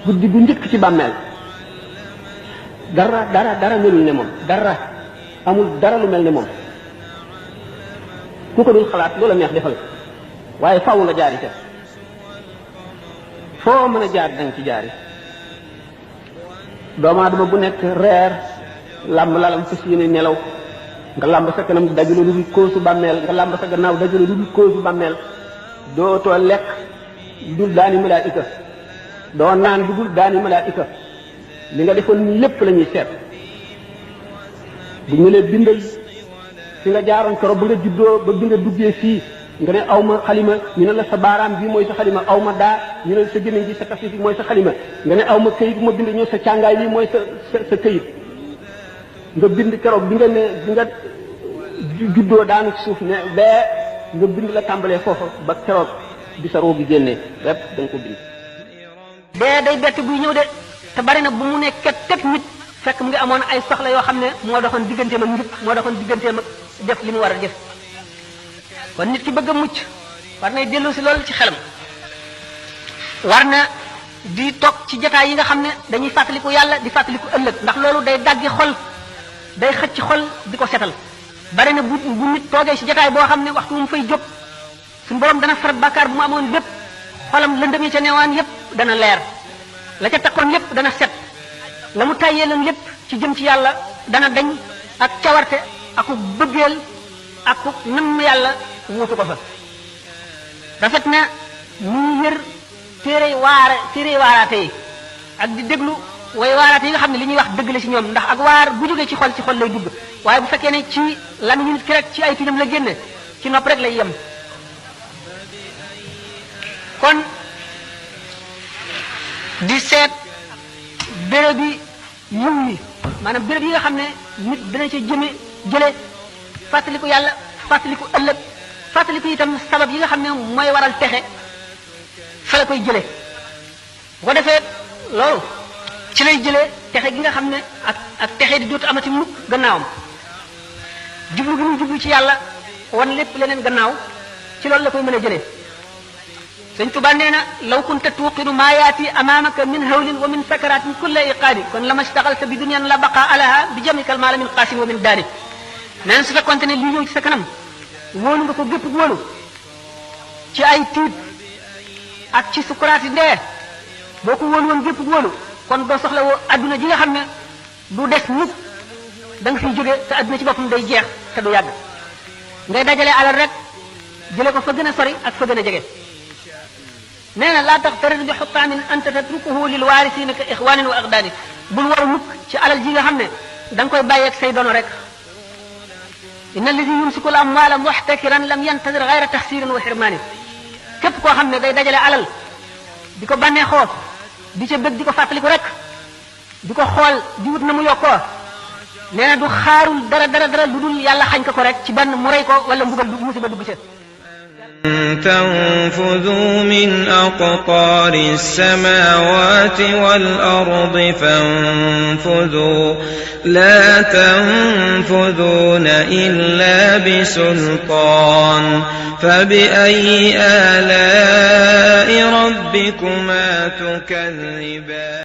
guddi gu njëkk ci bàmmeel dara melul ne moom dara amul dara lu mel ne moom ku ko dul xalaat loola neex defal waaye faaw nga jaari ca foo mën a jaar danga ci jaari doomu aadama bu nekk reer làmb lalam fas yéene nelaw nga làmb sa kanam dajale lu dul koosu bàmmeel nga làmb sa gannaaw dajale lu dul koosu bàmmeel dootoo lekk dul daani malaayika doo naan dugul daani malaayika li nga defoon lépp la ñuy seet bu ñu lee bindal fi nga jaaroon keroog ba nga juddoo ba bi nga duggee fii nga ne aw ma xalima ñu ne la sa baaraam bii mooy sa xalima aw ma daa ñu ne sa gémmiñ gi sa tafsir bi mooy sa xalima nga ne aw ma këyit bu ma bind ñëw sa càngaay lii mooy sa këyit nga bind keroog bi nga ne bi nga juddoo daanu ci suuf ne bee nga bind la tàmbalee foofa ba keroog bi sa roo gi génnee lépp da nga ko bind. dee day bett buy ñëw de te bari na bu mu nekk ket nit fekk mu ngi amoon ay soxla yoo xam ne moo doxoon digganteem ak njub moo doxoon digganteem ak def li mu war a def kon nit ki bëgg a mucc war nay dellu si loolu ci xelam war na di toog ci jotaay yi nga xam ne dañuy fàttaliku yàlla di fàttaliku ëllëg ndax loolu day daggi xol day xëcc xol di ko setal bari na bu nit toogee ci jotaay boo xam ne waxtu mu fay jóg suñu borom dana farat bàkkaar bu mu amoon bépp xolam lëndëm yi ca newaan yépp dana leer la ca takkoon lépp dana set la mu tàyyee loon lépp ci jëm ci yàlla dana dañ ak cawarte ak bëggeel ak nam yàlla wuutu ko fa rafet na muy yër téere waaraate yi ak di déglu way waaraate yi nga xam ne li ñuy wax dëgg la ci ñoom ndax ak waar bu jógee ci xol lay dugg waaye bu fekkee ne ci lamiñu nit ki rek ci ay tuñam la génne ci nopp rek lay yem kon di seet béréb yi yiw yi maanaam béréb yi nga xam ne nit dana ca jële fàttaliku yàlla fàttaliku ëllëg fàttaliku itam sabab yi nga xam ne mooy waral texe fa la koy jële bu ko defee loolu ci lay jëlee texe gi nga xam ne ak texe di dootu amati mukk gannaawam jublu gi mu jublu ci yàlla wan lépp leneen gannaaw ci loolu la koy mën a jëlee sëñ Tuba nee na law kunta tuuqinu maa yaati amaamaka min hawlin wa min sakaratin kulla iqaadi kon lama staxalta bi dunyan la baqa alaha bi jamikal maala min qaasin wa min daari nee na su fekkonte ne lii ñëw ci sa kanam wóolu nga ko gépp wóolu ci ay tiit ak ci sukuraati ndee boo ko wóolu woon gépp wóolu kon doo soxla woo adduna ji nga xam ne du des nit da nga fiy jóge te adduna ci boppam day jeex te du yàgg ngay dajale alal rek jële ko fa gën a sori ak fa gën a jege nee na laa taxtarir bi xuttaamin anta tatrukuhu lil waarisiina ka ixwaanin wa aqdaani bul waru mukk ci alal ji nga xam ne da nga koy bàyyeeg say dono rek inna alladi yumsiku l amwaala muxtakiran lam yantadir gayra taxsirin wa xirmaani képp koo xam ne day dajale alal di ko bànneexoo di ca bëgg di ko fàttaliku rek di ko xool di wut na mu yokkoo nee na du xaarul dara lu dul yàlla xañ ko rek ci benn mu rey ko wala mbugal du musiba dugg ca تنفذوا من أقطار السماوات والأرض فانفذوا لا تنفذون إلا بسلطان فبأي آلاء ربكما تكذبان